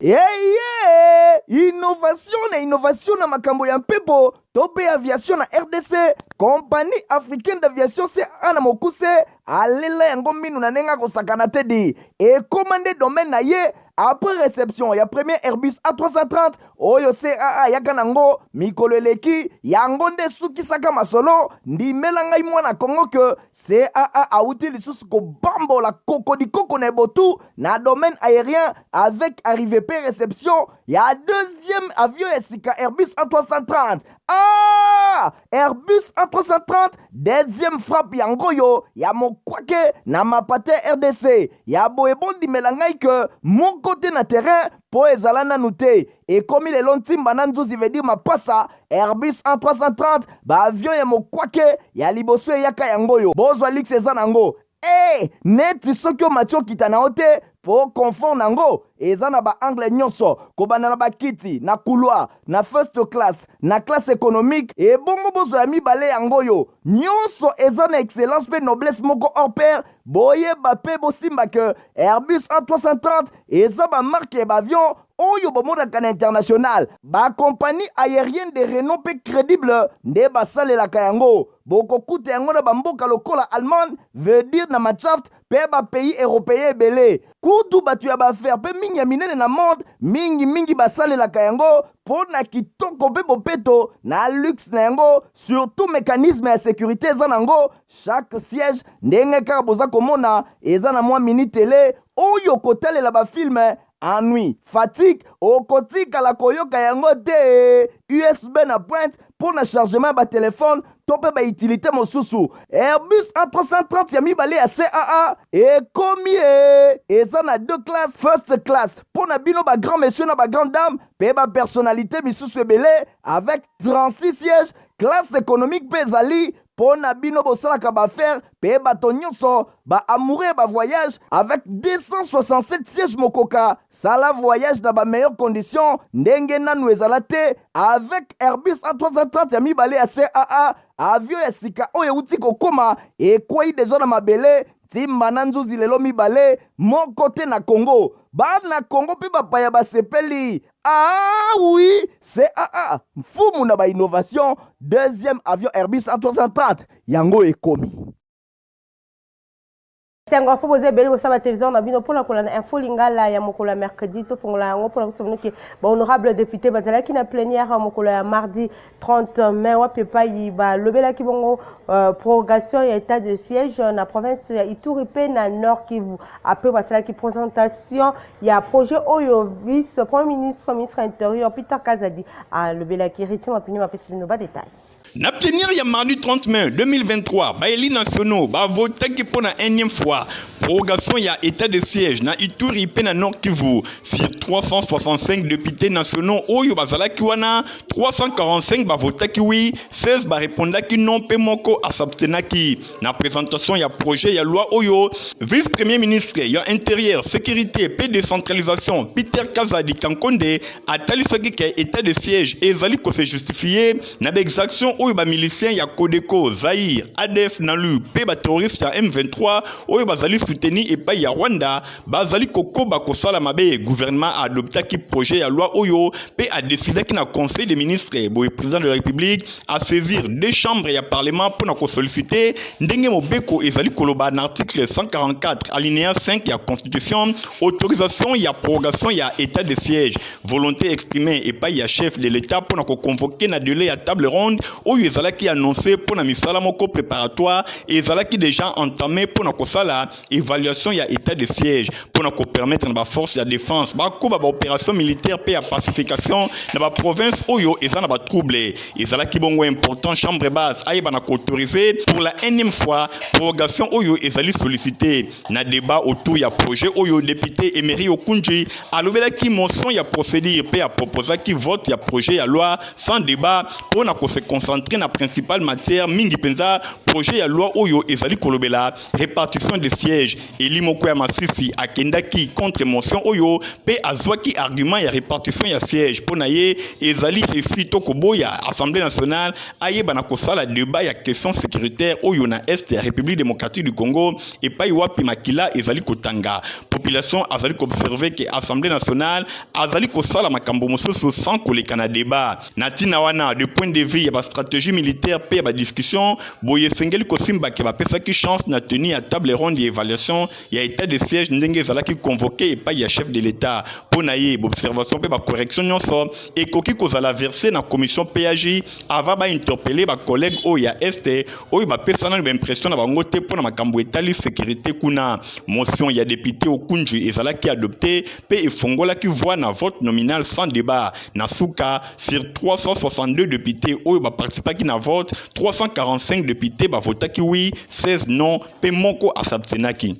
Eye! Innovation na innovation na makambo ya mpepo to mpe aviation na rdc, Compagnie africaine d'aviation CAA na mokuse, alela yango minu na ndenge akosakana te di. Ekoma nde domaine na ye après reception ya premier Airbus A330 oyo CAA ayaka nango mikolo eleki, yango nde esukisaka masolo. Ndimela ngai mwana Congo que CAA awuti lisusu kobambola kokodikoko na ebotu na domaine aérien avec arrivée pe réception ya deuxième avion ya sika Airbus A330. Ah! Airbus A330 deuxième frappe yango oyo ya mokwake na mapate RDC ya boye. Bondimela ngai ke moko te na terrain mpo ezala nanu te. Ekomi lelo ntimba na nzuzi, veut dire mapasa. Airbus A330, baavion ya mokwake ya liboso eyaka yango oyo. Bozwa luxe eza nango e neti soki omati okita na yo te, mpo confort nango eza na baangle nyonso, kobanda na bakiti na couloir, na first class, na classe économique. Ebongo bozwa ya mibale yango oyo, nyonso eza na excellence mpe noblesse moko hors pair. Boyeba mpe bosimba ke Airbus A330 eza bamarque ya baavion oyo bomonaka na international. Bacompagnie aérienne de renom mpe crédible nde basalelaka yango. Bokokuta yango na bamboka lokola Allemagne, veut dire na Mannschaft, mpe bapays européen ebele. Kutu bato ya baaffaire mpe mingi ya minene na monde mingimingi basalelaka yango mpo na kitoko mpe bopeto na luxe na yango. Surtout mécanisme ya sécurité eza nango. Chaque siège, ndenge kaka boza komona, eza na mwa mini télé oyo kotalela bafilm. Ennui, fatigue, okotikala koyoka yango te. USB na pointe mpo na chargement ya batelefone to mpe bautilité mosusu. Airbus A330 ya mibale ya CAA ekomi e eza na deux classes: first class mpo na bino bagrand monsieur na bagrand dame mpe bapersonnalité misusu ebele avec 36 sièges. Classe économique mpe ezali mpo na bino bosalaka baaffaire mpe bato nyonso baamoureux ya bavoyage avec 267 sièges. Mokoka sala voyage na bameilleure condition ndenge nanu ezala te avec Airbus A330 ya mibale ya CAA. Avion ya sika oyo euti kokóma, ekwei deja na mabele, ntimba na nzuzi lelo mibale moko te na Congo. Bana Congo mpe bapaya basepeli. Ah oui, CAA, mfumu na bainnovation, deuxième avion Airbus A330 yango ekomi. Ntango afo boza ebele kosala batelevizio na bino mpona kolanda Info Lingala ya mokolo ya mercredi. Tofongola yango mpona biso binoki bahonorable député bazalaki na plénière mokolo ya mardi 30 mai, wapi epai balobelaki bongo prorogation ya état de siège na province ya Ituri mpe na Nord Kivu. Après basalaki présentation ya projet oyo, vice premier ministre, ministre intérieur Peter Kazadi alobelaki. Héritier Mapini bapesi bino badetail. Na plénière ya mardi 30 mai 2023, baélus nationaux bavotaki mpo na énième fois prorogation ya état de siège na Ituri mpe na Nord Kivu. Sur 365 députés nationaux oyo bazalaki wana, 345 bavotaki oui, 16 barépondaki non mpe moko asabstenaki. Na présentation ya projet ya loi oyo, vice premier ministre ya intérieur, sécurité mpe décentralisation Peter Kazadi Kankonde atalisaki ke état de siège ezali kose justifier na baexaction oyo bamilicien ya Codeco Zaire, ADF NALU mpe baterroriste ya M23 oyo bazali soutenu epai ya Rwanda bazali kokoba kosala mabe. Gouvernement aadoptaki projet ya loi oyo mpe adecidaki na conseil des ministres. Boye président de la République asaisir deux chambres ya parlement mpona kosollicite ndenge mobeko ezali koloba na article 144 alinéa 5 ya constitution, autorisation ya prorogation ya état de siège. Volonté exprimée epai ya chef de l'État mpona koconvoquer na délai ya table ronde oyo ezalaki annoncé mpona misala moko préparatoire ezalaki déjà entamé mpona kosala évaluation ya état de siège, mpona kopermettre na baforce ya défense bakoba baopération militaire mpe ya pacification na baprovince oyo eza na batrouble. Ezalaki bongo important chambre basse ayeba na koautoriser pour la énième fois prorogation oyo ezali sollicité. Na débat autour ya projet oyo, député Emery Okundji alobelaki motion ya procédure mpe aproposaki vote ya projet ya loi sans débat mpona kose concentrer na principale matière, mingi mpenza. projet ya loi oyo ezali kolobela repartition de siège. Eli moko ya Masisi akendaki contre motion oyo mpe azwaki argument ya repartition ya siège. Mpo na ye, ezali refus to koboya Assemblée nationale ayeba na kosala débat ya question sécuritaire oyo na est ya République démocratique du Congo, epai wapi makila ezali kotanga. Population azali koobserver ke Assemblée nationale azali kosala makambo mosusu sans koleka na débat. Na ntina wana, de point de vue ya bastratégie militaire mpe ya badiscussion boye, esengeli kosimba ke bapesaki chance na tenue ya table ronde ya évaluation ya état de siège ndenge ezalaki convoqué epai ya chef de l'État. Mpo na ye, baobservation mpe bacorrection nyonso ekoki kozala verse na commission PAJ avant bainterpeller bacollègue oyo ya est oyo bapesa nanu baimpression na bango te mpo na makambo etali sécurité kuna. Motion ya député Okunju ezalaki adopté mpe efongolaki voie na vote nominal sans débat. Na suka, sur 362 députés oyo baparticipaki na vote, 345 députés bavotaki oui, 16 non mpe moko asabstenaki.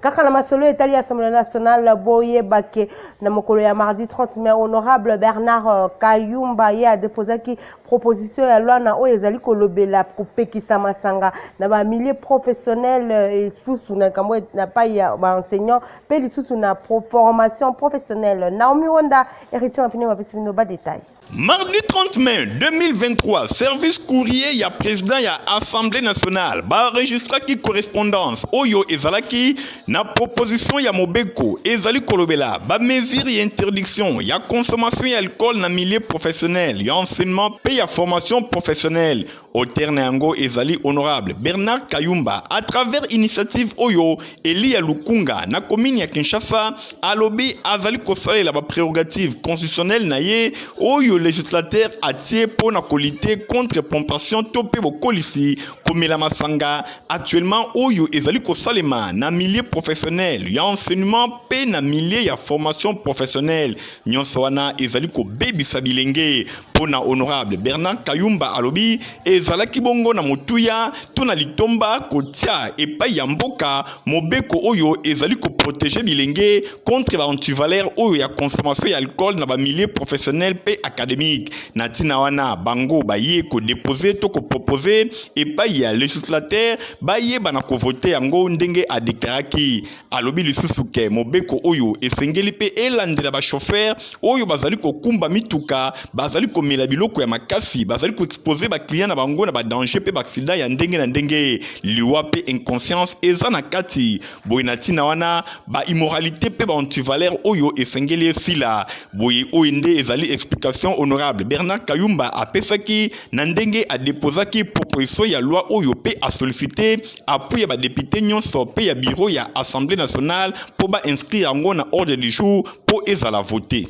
Kaka na masolo etali Assemblée nationale, boyebake na mokolo ya mardi 30 mai, honorable Bernard Kayumba ye adéposaki proposition ya loi na oyo ezali kolobela kopekisa masanga na bamilieu professionnel, lisusu na likambo na pai ya baenseignant mpe lisusu na formation professionnelle. Naomi Wonda, Héritier Mapine bapesi bino badetail. Mardi 30 mai 2023, service courrier ya président ya Assemblée nationale baenregistraki correspondance oyo ezalaki na proposition ya mobeko ezali kolobela bamesure ya interdiction ya consommation ya alcool na milieu professionnel ya enseignement mpe ya formation professionnelle. Auteur na yango ezali honorable Bernard Kayumba. À travers initiative oyo, élu ya Lukunga na commune ya Kinshasa alobi azali kosalela baprérogative constitutionnelle na ye oyo législateur atie mpo na kolutter contre propension to mpe bokolisi komela masanga actuellement oyo ezali kosalema na milieu professionnel ya enseignement mpe na milieu ya formation professionnelle. Nyonso wana ezali kobebisa bilenge. Mpo na honorable Bernard Kayumba, alobi ezalaki bongo na motuya to na litomba kotia epai ya mboka mobeko oyo ezali koprotéger bilenge contre baantivaleur oyo ya consommation ya alcool na bamilieu professionnel mpe académique. Na ntina wana, bango baye kodéposer to koproposer epai ya législateur bayeba na kovoter yango ndenge adeklaraki. Alobi lisusu ke mobeko oyo esengeli mpe elandela bachauffeur oyo bazali kokumba mituka, bazali komela biloko ya makasi, bazali koexposer baclient na bango na badanger mpe baaccident ya ndenge na ndenge, liwa mpe inconscience eza na kati. Boye na ntina wana, baimmoralité mpe baantivaleur oyo esengeli esila. Boye oyo nde ezali explication honorable Bernard Kayumba apesaki na ndenge adepozaki proposition ya loi oyo mpe asollicité appui ya badéputé nyonso mpe ya bureau ya Assemblée nationale mpo bainscrire yango na ordre du jour mpo ezala voté.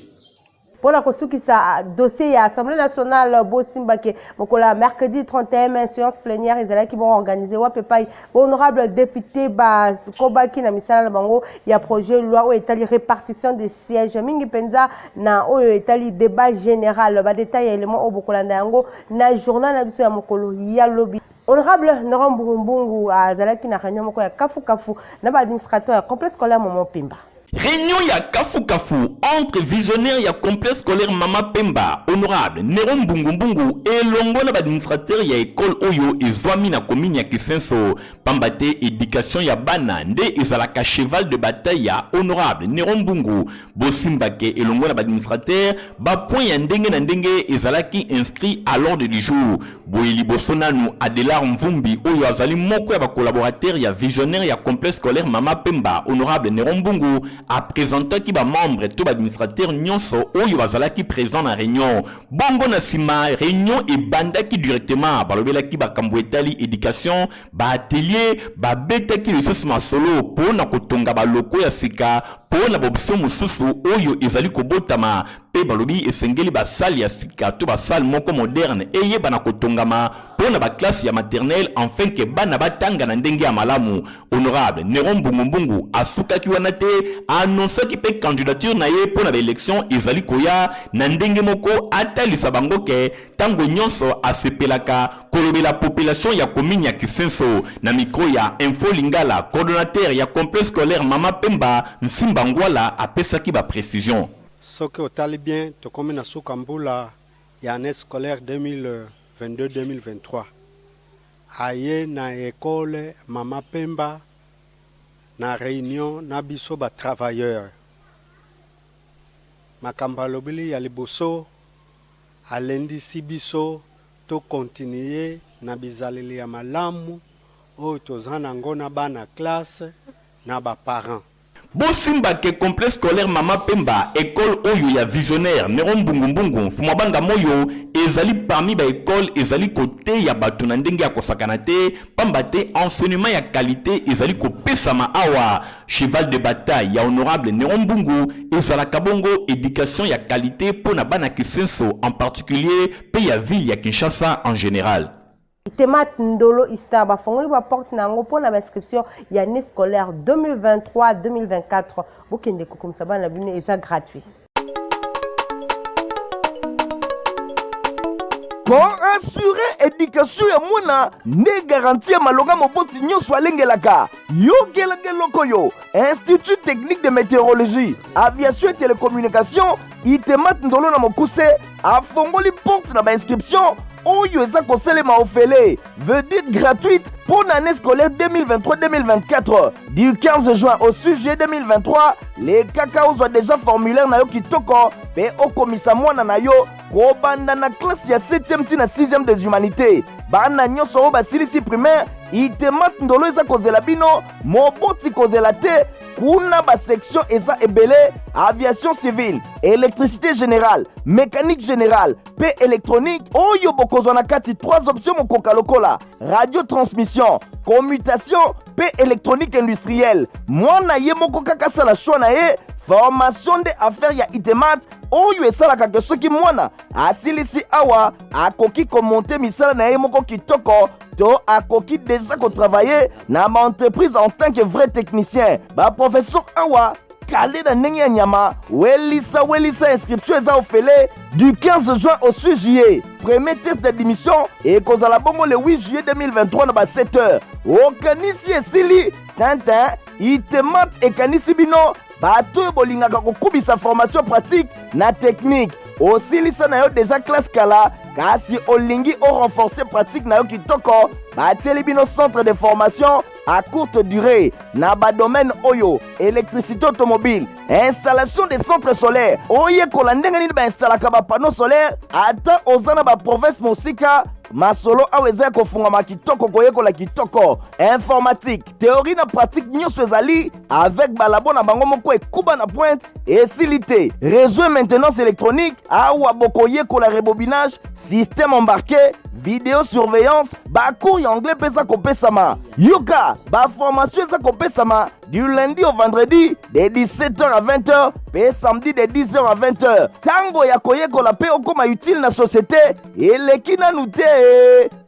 Mpona kosukisa dossier ya Assemblée nationale, bosimbake mokolo ya mercredi 31 mai, séance plénière ezalaki bon organisé wapi epai honorable député bakobaki na misala na bango ya projet loi oyo etali répartition des sièges, mingi mpenza na oyo etali débat général. Badetail ya élément oyo bokolanda yango na journal na biso ya mokolo ya lobi. Honorable Nora Mbungumbungu azalaki na réunion moko ya kafukafu na baadministrateur ya complexe scolaire Mama Pemba. Réunion ya kafu-kafu entre visionnaire ya complexe scolaire Mama Pemba, honorable Nero Mbungumbungu, elongo na baadministrateur ya ekole oyo ezwami na commune ya Kisenso, pamba te éducation ya bana nde ezalaka cheval de bataille ya honorable Nero Mbungu. Bosimbake elongo na baadministrateur, bapoint ya ndenge na ndenge ezalaki inscrit à l'ordre du jour. Boye liboso nanu, Adelar Mvumbi oyo azali moko ya bacollaborateur ya visionnaire ya complexe scolaire Mama Pemba, honorable Nero Mbungu, apresentaki bamembre to baadministrateur nyonso oyo bazalaki présent na réunion. Bongo na nsima, réunion ebandaki directement. Balobelaki bakambo etali éducation, baatelier, babetaki lisusu masolo mpo na kotonga baloko ya sika mpo na baoption mosusu oyo ezali kobotama, mpe balobi esengeli basalle ya sika to basalle moko moderne eyeba kotongama mpo na baklasse ya maternelle afin ke bana batanga na ndenge ya malamu. Honorable Nero Mbungumbungu asukaki wana te, annonçaki mpe candidature na ye mpo na baélection ezali koya, na ndenge moko atalisa bango ke ntango nyonso asepelaka kolobela population ya commune ya Kisenso. Na micro ya Info Lingala, coordonnateur ya complexe scolaire Mama Pemba, Nsimba Ngwala, apesaki baprécision. Soki otali bien, tokomi na suka mbula ya année scolaire 2022-2023. Aye na ecole mama Pemba na reunion na biso ba travailleurs. Makambo alobeli ya liboso, alendisi biso to continuer na bizaleli ya malamu oyo toza nango na bana classe na ba parents. Bosimba ke complexe scolaire Mama Pemba, ecole oyo ya visionnaire Neron Mbungu Mbungu Mfumua Banga Moyo ezali parmi ba ecoles ezali koteya bato na ndenge ya kosakana te, pamba te enseignement ya qualite ezali kopesama awa. Cheval de bataille ya honorable Neron Mbungu ezalaka bongo education ya qualite mpo na bana Kisenso en particulier mpe ya ville ya Kinshasa en general. Itemat Ndolo Istar bafongoli ba porte na yango mpo na ba inscription ya année scolaire 2023 2024. Bokende kokomisa bana na bino eza gratuit. Ko assurer education ya mwana nde garantie ya malonga moboti nyonso alengelaka. Yokelaka eloko oyo Institut technique de météorologie, aviation et télécommunication Itemat Ndolo na mokuse afongoli porte na ba inscription oyo eza kosalema ofele veut dire gratuite mpo na année scolaire 2023-2024 du 15 juin au 6 juillet 2023. Lekaka ozwa deja formulaire na yo kitoko mpe okomisa mwana na yo kobanda na classe ya 7e ti na 6e des humanités. Bana nyonso oyo basilisi primaire, Itemat Ndolo eza kozela bino. Moboti kozela te, kuna basection eza ebele: aviation civile, électricité générale, mécanique générale mpe électronique, oyo bokozwa na kati 3 options mokoka lokola radiotransmission, commutation mpe électronique industrielle. Mwana ye moko kaka asala choix na ye. Formation nde affaire ya Itemat oyo esalaka ke soki mwana asilisi awa, akoki komonte misala na ye moko kitoko to akoki deja kotravaille na baentreprise en tant que vrai technicien. Baprofesseur awa kale na ndenge ya nyama. Welisa welisa, inscription eza ofele du 15 juin au 6 juillet. Premier test d'admission ekozala bongo le 8 juillet 2023 na ba 7 heures. Okanisi esili tintin, Itemat ekanisi bino bato oyo bolingaka kokubisa formation pratique na technique. Osilisa na yo deja classe kala, kasi olingi orenforcer pratique na yo kitoko, batieli bino centre de formation à courte durée na badomaine oyo: électricité automobile, installation des centres solaires, oyekola ndenge nini bainstalaka bapanneau solaire. Ata oza na baprovince mosika, masolo awa eza ya kofungwama kitoko, koyekola kitoko. Informatique, théorie na pratique nyonso ezali avec balabo na bango moko ekuba na pointe. Esili te, réseau et maintenance électronique, awa bokoyekola rebobinage, système embarqué, vidéosurveillance. Bacours ya anglais mpe eza kopesama. Yoka, baformation eza kopesama du lundi au vendredi de 17h à 20h mpe samedi de 10h à 20h. Ntango ya koyekola mpe okóma utile na société eleki nanu te.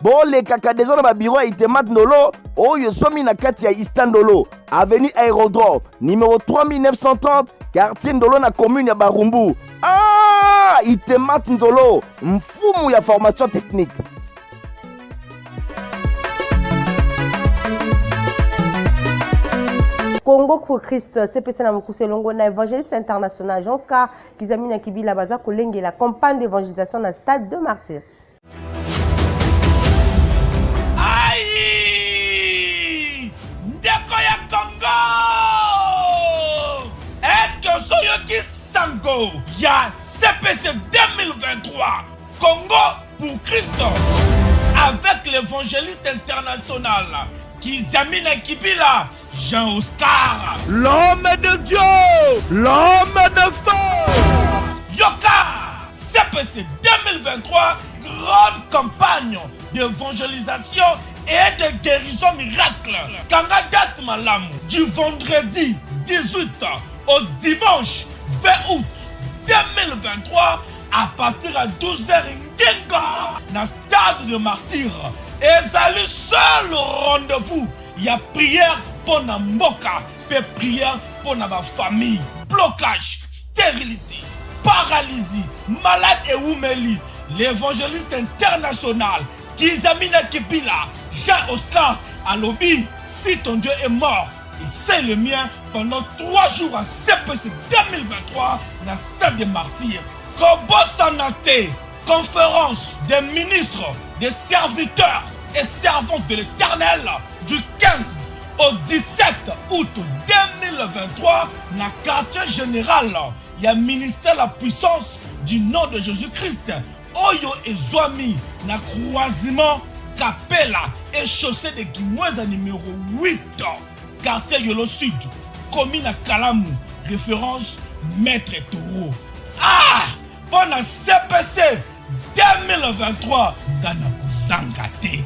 Bolekaka deja na babiro ya Itemat Ndolo oyo ezwami na kati ya Istandolo, avenue Aérodrome numéro 3930, quartier Ndolo na commune ya Barumbu. Ah, Itemat Ndolo, mfumu ya formation technique. Congo pour Christ CPC na mokuse elongo na évangéliste international Jean Oscar Kizamina Kibila baza kolengela campagne d'évangélisation na stade de Martyrs. Ai! Ndeko ya Congo! Est-ce que soyoki sango ya CPC 2023, Congo pour Christ, avec l'évangéliste international Kizamina Kibila Jean-Oscar? L'homme de Dieu, l'homme de feu. Yoka, CPC 2023, grande campagne d'évangélisation et de guérison miracle. Kanga date malamu, du vendredi 18 au dimanche 20 août 2023 à partir à 12h ngenga na stade de Martyr. Ezali seul rendez-vous ya prière mpo na mboka mpe prière mpo na bafamille. Blocage, stérilité, paralysie, malade ewumeli, l'évangéliste international Kizamina Kibila Jean Oscar alobi: si ton Dieu est mort et c'est le mien, pendant 3 jours à CPC 2023 na stade de Martyrs. Kobosana te, conférence des ministres, des serviteurs. Et servante de l'Éternel du 15 au 17 août 2023 na quartier général ya ministère la puissance du nom de Jésus-Christ oyo ezwami na croisement Kapela et chaussée de Kimwenza numéro 8 quartier Yolo Sud commune à Kalamu référence Maître Taureau. Ah, mpo na CPC 2023 nga na kozanga te.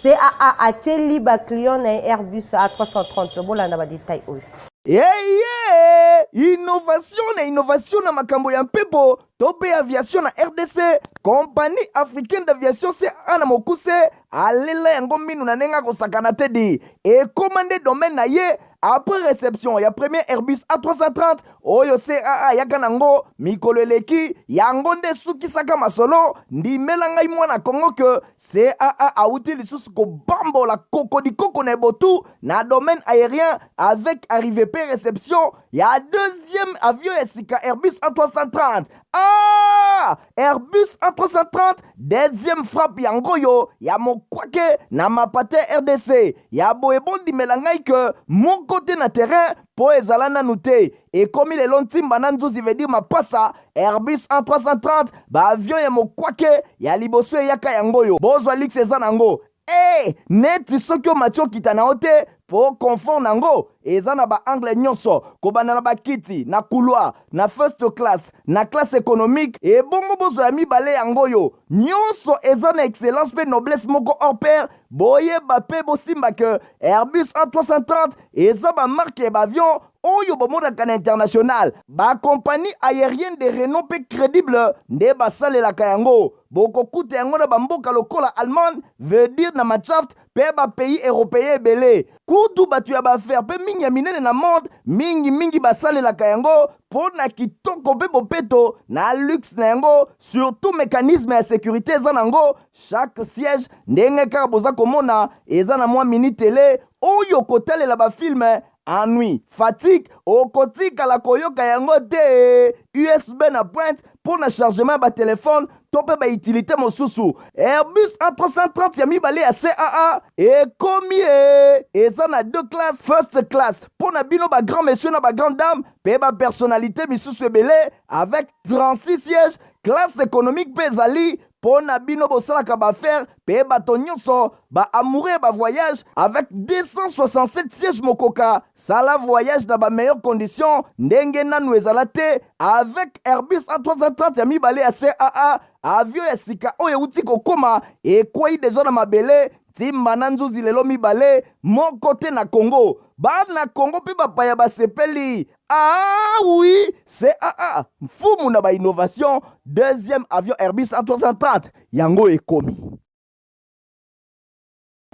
CAA atieli ba client na ye Airbus A330. Bolanda ba detail oyo. Eye innovation na innovation na makambo ya mpepo to mpe aviation na RDC, Compagnie africaine d'aviation CAA na mokuse alela yango minu na ndenge akosakana te di ekoma nde domaine na ye après réception ya premier Airbus A330 oyo CAA ayaka nango mikolo eleki. Yango nde esukisaka masolo. Ndimela ngai mwana Kongo ke CAA awuti lisusu kobambola kokodikoko na ebotu na domaine aérien avec arrivée pe réception ya deuxième avion ya sika Airbus A330. Ah, Airbus A330 deuxième frappe yango oyo ya mokwake na mapate RDC ya boye. Bondimela ngai ke moko te na terrain mpo ezala nanu te. Ekomi lelo ntimba na nzuzi, veut dire mapasa. Airbus A330, baavion ya mokwake ya liboso eyaka yango oyo. Bozwa luxe eza nango e neti soki omati okita na yo te, mpo confort nango eza na baangle nyonso, kobanda na bakiti na couloir, na first class, na classe économique. Ebongo bozwa ya mibale yango oyo, nyonso eza na excellence mpe noblesse moko hors pair. Boyeba mpe bosimba ke Airbus A330 eza bamarque ya baavion oyo bomonaka na international. Bacompagnie aérienne de renom mpe crédible nde basalelaka yango. Bokokuta yango na bamboka lokola Allemagne, veut dire na Mannschaft, mpe bapays européen ebele. Kutu bato ya baaffaire mpe mingi ya minene na monde mingimingi basalelaka yango mpo na kitoko mpe bopeto na luxe na yango. Surtout mécanisme ya sécurité eza nango. Chaque siège, ndenge kaka boza komona, eza na mwa mini télé oyo kotalela bafilm. Ennui, fatigue, okotikala koyoka yango te. USB na pointe mpo na chargement ya batelefone to mpe bautilité mosusu. Airbus A330 ya mibale ya CAA ekomi e eza na deux classes: first class mpo na bino bagrand monsieur na bagrand dame mpe bapersonnalité misusu ebele avec 36 sièges. Classe économique mpe ezali mpo na bino bosalaka baaffaire mpe bato nyonso baamoureux ya bavoyage avec 267 sièges. Mokoka sala voyage na bameilleure condition ndenge nanu ezala te avec Airbus A330 ya mibale ya CAA. Avion ya sika oyo euti kokóma, ekwei deja na mabele ntimba na nzuzi lelo mibale moko te na Congo. Bana Congo mpe bapaya basepeli. Ah oui, CAA mfumu na bainnovation. Deuxième avion Airbus A330 yango ekomi.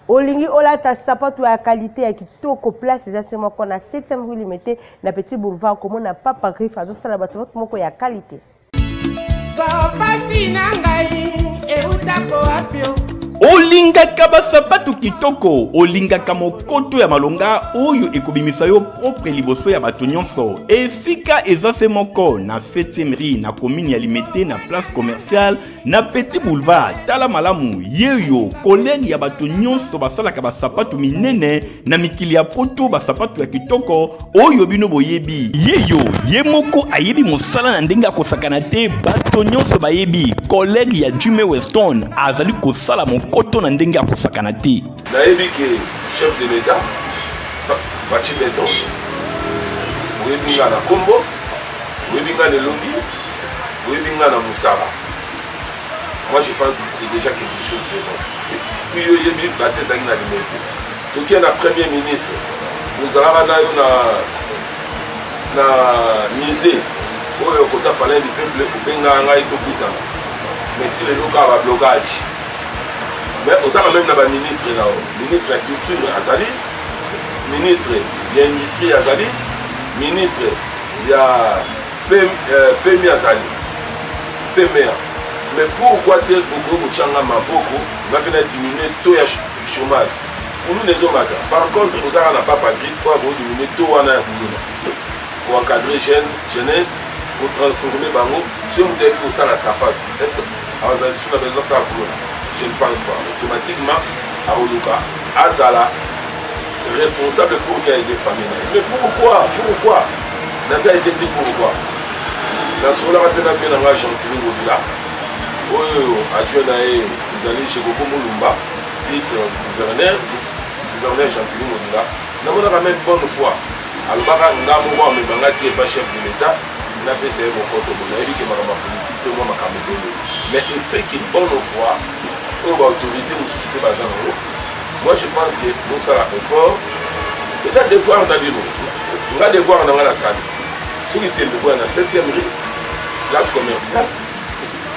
Olingi olata sapato ya qualité, ya kitoko, place eza se moko na 7e rue Limete, na Petit Boulevard. Komona Papa Griffe azosala basapato moko ya qualité. Pasi na ngai eutako wapi o? Olingaka basapatu kitoko, olingaka mokoto ya malonga oyo ekobimisa yo propre liboso ya bato nyonso. Esika eza se moko na 7e rue, na commune ya Limete, na place commerciale, na Petit Boulevard. Tala malamu, yeyo collègue ya bato nyonso basalaka basapatu minene na mikili ya Poto, basapatu ya kitoko oyo bino boyebi. Yeyo ye moko ayebi mosala na ndenge akosakana te. Bato nyonso bayebi collègue ya Jume Weston azali kosala mokoto na ndenge akosakana te. Nayebi ke chef de l'État Fatshi Béton, oyebi nga na nkombo, oyebi nga na elongi, oyebi nga na mosala. Moi, je pense que c'est déjà quelque chose de bon. Et puis yo oyebi bato ezalaki na Limete. Tokei na premier ministre, ozalaka na yo na musée oyo kota Palais du Peuple, obengaka ngai tokutana, mais ti lelo kaka bablocage. Mais oza quand même na baministre na yo: ministre ya culture azali, ministre ya industrie azali, ministre ya PMI azali, PMA. Mais pourquoi te okoki kotyanga maboko nga mpe na diminue taux ya chômage? Kuluna ezomata. Par contre, ozalaka na Papa Griffe oyo akoki diminue taux wana ya kuluna, koencadre jeune jeunesse. Kotransforme bango. Soki moto ayebi kosala sapato, est ce que azala lisusu na besoin asala kuluna? Je ne pense pas. Automatiquement akoluka azala responsable pour que aide famille na ye. Mais pourquoi, pourquoi naza aide te? Pourquoi? Nasololaka mpe na vie na ngai Gentili Ngobila, oyo adjoint na ye ezali Jekoko Mulumba, vice gouverneur, gouverneur Gentili Ngobila. Namonaka même bonne foi alobaka nga moko amema nga ti epa chef de l'État, napesa ye mokoto. Bo nayebi ke makambo ya politike mpe mwa makambo ebele, mais effet ke bonne foi oyo baautorité mosusu mpe baza nango, moi je pense que bosala effort, eza devoir na bino. Nga devoir na nga nasali. Soki tembe, boya na 7e rue, place commerciale,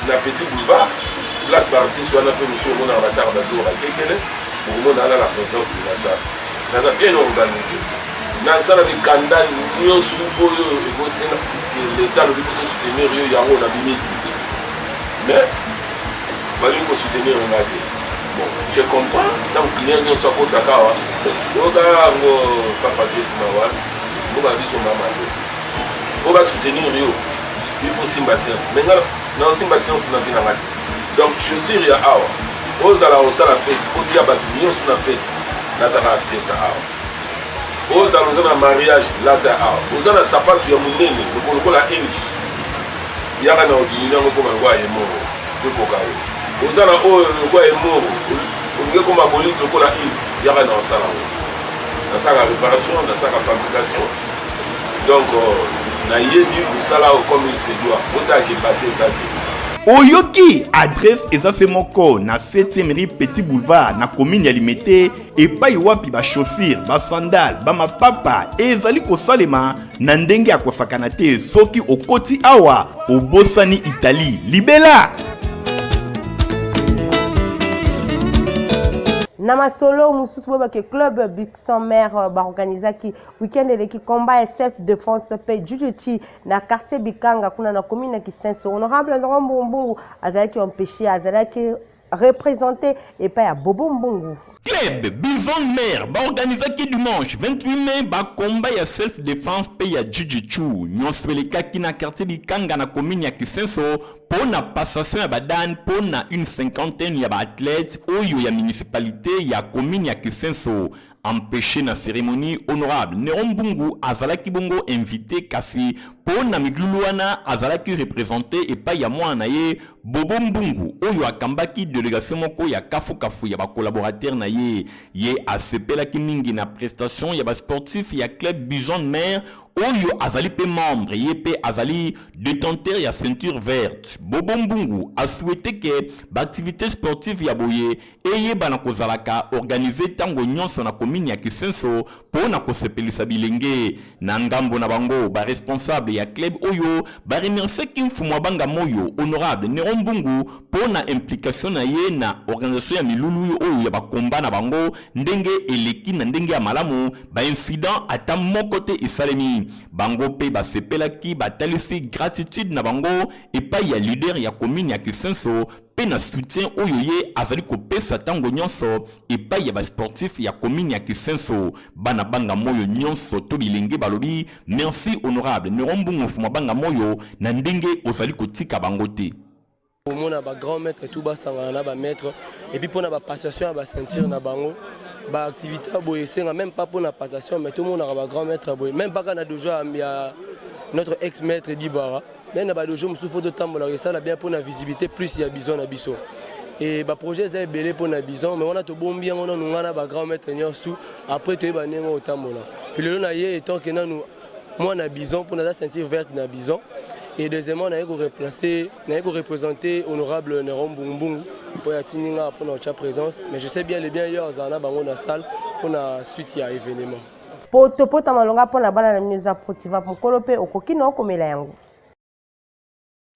na Petit Boulevard, place baartiste wana mpe mosusu omonaka basalaka babiloko bakekele, bokomona wana la présence de la salle. Naza bien organisé, naza na mikanda nyonso oyo ekosenga leta alobi mpo tosoutenir yo, yango nabimisi, mais balingi kosoutenir nga te. Bon, je comprends. Ntango client nyonso akotaka awa, oyoka yango, papa Patrice, mawa mboka na biso, mama te. Mpo basoutenir yo, il faut simba science, mais nga naosimba science na vie na nga te. Donc chaussure ya awa, ozala osala fête, otia bato nyonso na fête, lataka pièce awa. Ozala oza na mariage, lata awa. Oza na sapato ya monene lokola eliki, yaka na odimini yango ekoma lokola yemoro, ekoka yo. Oza na oyo lokola yemoro, olingi ekoma bolide lokola ile, yaka na osala yango. Nasalaka réparation, nasalaka fabrication, donc nayebi mosala oyo comme il se doit. Botalaka ebate eza te. Oyoki, adresse eza se moko na 7e rue, Petit Boulevard, na commune ya Limete, epai wapi bachaussure, basandale, bamapapa ezali kosalema na ndenge ya kosakana te. Soki okoti awa, obosani Italie libela. Na masolo mosusu, boyebaki club Bison Mare baorganizaki weekend eleki combat ya self défense mpe jiu-jitsu na quartier Bikanga, kuna na commune ya Kisenso. Honorable Laurent Mbumbungu azalaki empêché, azalaki représenté epai ya Bobo Mbungu. Club Bison Mare baorganizaki dimanche 28 mai bakomba ya self défense mpe ya jiu-jitsu. Nyonso elekaki na quartier Bikanga, na commune ya Kisenso, mpo na passation ya badan mpo na une cinquantaine ya baathlète oyo ya municipalité ya commune ya Kisenso. Empêché na cérémonie, honorable Nero Mbungu azalaki bongo invité, kasi mpo na milulu wana azalaki représenté epai ya mwana na ye Bobo Mbungu, oyo akambaki délégation moko ya kafukafu ya bacollaborateur na ye. Ye asepelaki mingi na prestation ya basportif ya club Bison Mare, oyo azali mpe membre, ye mpe azali détenteur ya ceinture verte. Bobo Mbungu asouhaité ke baactivité sportive ya boye eyebana kozalaka organisé ntango nyonso na commune ya Kisenso mpo na kosepelisa bilenge. Na ngambo na bango, baresponsable ya club oyo baremerciaki mfumu abanga moyo honorable Nero Mbungu mpo na implication na ye na organisation ya milulu oyo ya bakomba na bango, ndenge eleki na ndenge ya malamu, baincident ata moko te esalemi. Bango mpe basepelaki, batalisi gratitude na bango epai ya leader ya commune ya Kisenso mpe na soutien oyo ye azali kopesa ntango nyonso epai ya basportif ya commune ya Kisenso. Bana banga moyo nyonso to bilenge balobi merci honorable Nero Mbungu, mfumu banga moyo, na ndenge ozali kotika bango te. Omona bagrand maître tout basangana na bamaître, et puis mpona bapassation ya baceinture na bango, baactivité ya boye esenga même pas mpona passation, mais tomonaka bagrand maître ya boye, même paka na dojo ya notre ex maître Dibara, même na badojo mosusu fo totambolaka, esala bien mpona visibilité plus ya Bison na biso. E baprojet eza ebele mpona Bison, mais wana tobombi yango nanu, ngai na bagrand maître nyonso. Après toyeba ndenge otambola. Puis lelo na ye etant ke nanu mwana Bison, mpona aza ceinture verte na Bison, et deuxièmement naye koreplacer, naye koreprésenter honorable Neron Mbungumbungu oyo atindi nga mpona kotya présence, mais je sais bien le bien yo azala na bango na salle mpona suite ya événement. Potopota malonga mpo na bana na bino eza Protiva. Mokolo mpe okoki na okomela yango.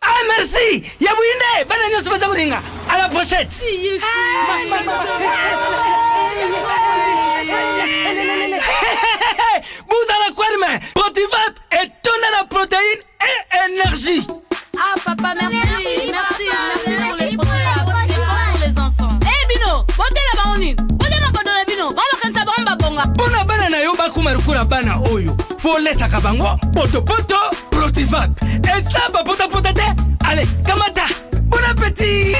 Ah, merci ya bwinde, bana nyonso baza kolinga à la pochette. Buzala kwerme Protivap etonda na protéine et énergie. Ah papa, merci, merci, merci pour les Protivap. C'est bon pour les enfants. Eh bino, botela bango nini? Botela makodo na bino, bango bakanisa bango babonga. Mpo na bana na yo bakóma lokola bana oyo. Folesaka bango potopoto Protivap. Eza bapotapota te. Ale, kamata. Bon appétit.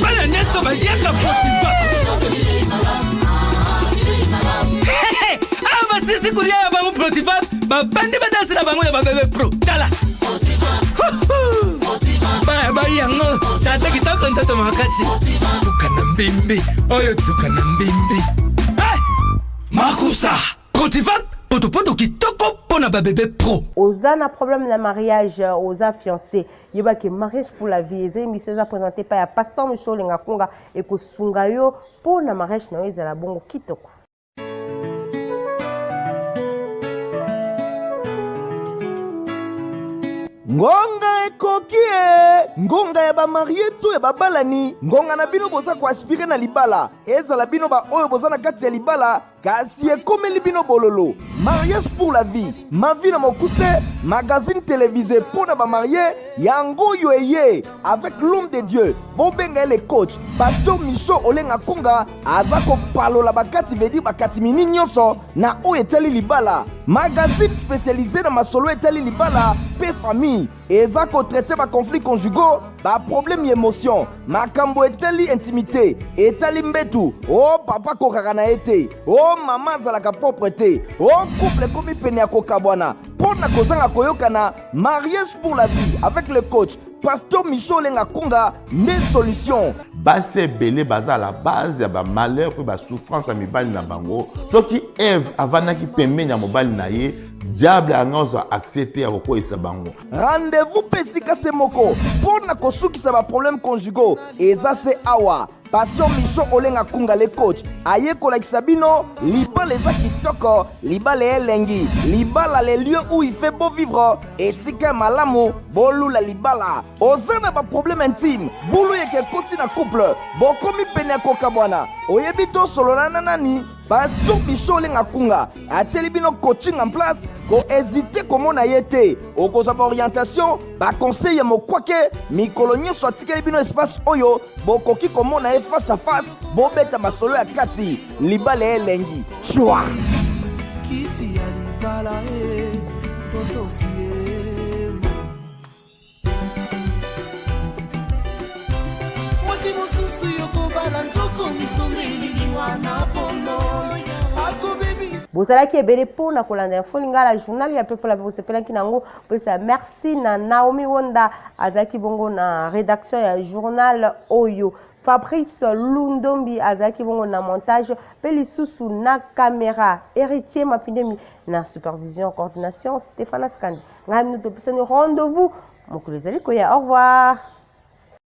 Bana nyonso baliaka Protivap. Awa basisi kolia ya bango Protivap, babandi badansi na bango ya babebe pro. Tala. Baya yango tata kitoko nzoto makasi tuka na mbimbi oyo tuka na mbimbi eh! Makusa Protivap potopoto kitoko mpo na babebe pro. Oza na problème na mariage, oza fiancé, yeba ke mariage pour la vie eza émission eza présentée par ya pasteur Michel Olenga Kunga ekosunga yo mpo na mariage na yo ezala bongo kitoko. Ngonga ekoki e! Ngonga ya bamarie to ya babalani, ngonga na bino boza koaspire na libala, ezala bino baoyo boza na kati ya libala kasi ekomeli bino bololo. Mariage pour la vie, ma vie na mokuse, magazine télévisé mpo na bamarie, yango oyo eye avec l'homme de Dieu, bobenga ye le coach Pasteur Micho Olenga Konga aza kopalola bakati vedi bakati mini nyonso na oyo etali libala. Magazine spécialisé na masolo etali libala mpe famille, eza kotraite baconflit conjugaux, baproblème ya émotion, makambo etali intimité, etali mbetu, o oh, papa kokaka na ye te, o oh, mama azalaka propre te, o oh, couple ekomi pene ya kokabwana mpo na kozanga koyokana. Mariage pour la vie avec le coach Pasteur Michel Olenga Konga nde solution. Basi ebele baza à la base ya ba malheur mpe ba souffrance ya mibali na bango. Soki Eve avandaki pembeni ya mobali na ye, diable anga ozwa accès te ya kokweyisa bango. Rendez-vous mpe esika se moko mpo na kosukisa ba problèmes conjugaux eza se awa. Pasteur Micho Olenga Kunga le coach aye kolakisa bino libala eza kitoko, libala elengi, libala le lieu où il fait beau vivre, esika ya malamu bolula libala. Oza na ba problème intime, bulu yeke ekoti na couple, bokomi pene ya kokabwana, oyebi to solola na nani? Pasteur Micho Olenga Kunga atieli bino coaching en place, ko hésiter komona ye te, okozwa ba orientation, ba conseil ya mokwake mikolo nyonso. Atikeli bino espace oyo bokoki komona ye face à face, bobeta masolo ya kati, libala ya elengi chwa. Kisi ya libala e totosi ye mwasi mosusu yokobala nzoko misombeli liwa na bomoi akobebisa. Bozalaki ebele mpo na kolanda Info Lingala, journal ya pepola, mpe bosepelaki na yango. Pesa merci na Naomi Wonda, azalaki bongo na rédaction ya journal oyo. Fabrice Lundombi azalaki bongo na montage mpe lisusu na caméra. Héritier Mapindemi na supervision coordination Stéphane Askandi. Ngai mino topesani rendez-vous mokolo ezali koya. Au revoir.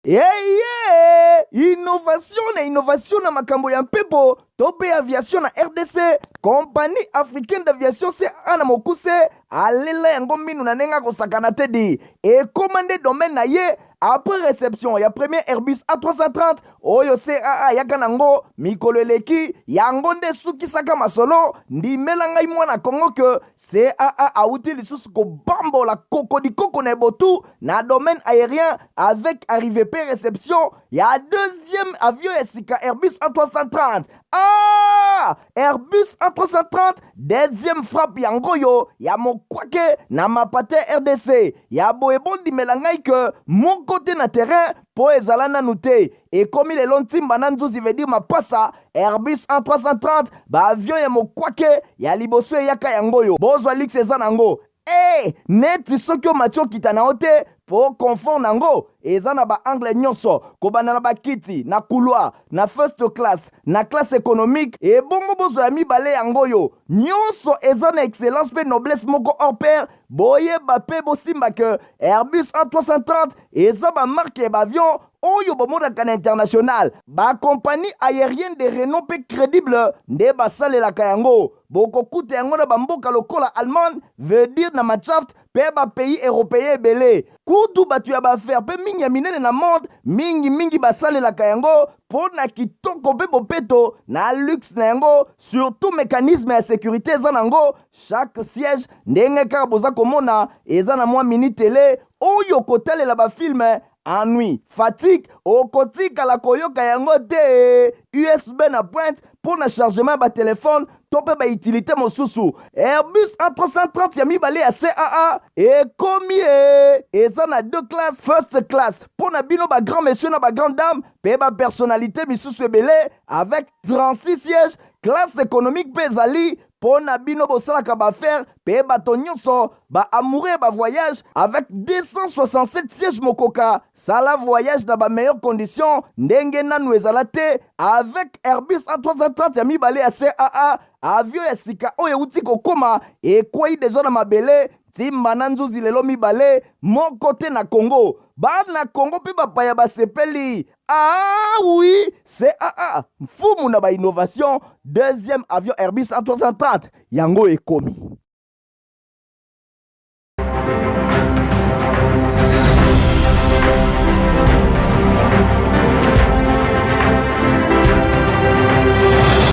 Eye! Innovation na innovation na makambo ya mpepo to mpe aviation na RDC, Compagnie africaine d'aviation CAA na mokuse alela yango minu na ndenge akosakana te di ekoma nde domaine na ye après réception ya premier Airbus A330 oyo CAA ayaka nango mikolo eleki, yango nde esukisaka masolo. Ndimela ngai mwana Congo que CAA awuti lisusu kobambola kokodikoko na ebotu na domaine aérien avec arrivée pe réception ya deuxième avion ya sika Airbus A330. Ah! Airbus A330 deuxième frappe yango oyo ya mokwake na mapate RDC ya boye. Bondimela ngai ke moko te na terrain mpo ezala nanu te, ekomi lelo ntimba na nzuzi veut dire mapasa. Airbus A330 ba avion ya mokwake ya liboso eyaka yango oyo, bozwa luxe eza nango e neti soki omati okita na yo te mpo confort nango eza na baangle nyonso, kobanda na bakiti na couloir, na first class, na classe économique. Ebongo bozwa ya mibale yango oyo, nyonso eza na excellence mpe noblesse moko hors pair. Boyeba mpe bosimba ke Airbus A330 eza bamarke ya baavion oyo bomonaka na international. Bakompagnie aérienne de renom mpe crédible nde basalelaka yango. Bokokuta yango na bamboka lokola Allemagne, veut dire na Mannschaft, mpe bapays européen ebele. Kutu bato ya baaffaire mpe mingi ya minene na monde mingimingi basalelaka yango mpo na kitoko mpe bopeto na luxe na yango, surtout mécanisme ya sécurité eza nango. Chaque siège, ndenge kaka boza komona, eza na mwa mini tele oyo kotalela bafilme. Ennui, fatigue, okotikala koyoka yango te. USB na pointe mpo na chargement ya batelefone to mpe bautilité mosusu. Airbus A330 ya mibale ya CAA ekomi e eza na deux classes, first class mpo na bino ba grand monsieur na ba grande dame mpe ba personnalité misusu ebele avec 36 sièges. Classe économique mpe ezali mpo na bino bosalaka baaffaire mpe bato nyonso baamoureux ya bavoyage avec 267 sièges. Mokoka sala voyage na bameilleures conditions ndenge nanu ezala te avec Airbus A330 ya mibale ya CAA, avion ya sika oyo euti kokóma, ekwei deja na mabele ntimba na nzuzi lelo mibale moko te na Congo. Bana Congo mpe bapaya basepeli. Ah oui, CAA, mfumu na bainnovation, deuxième avion Airbus A330 yango ekomi.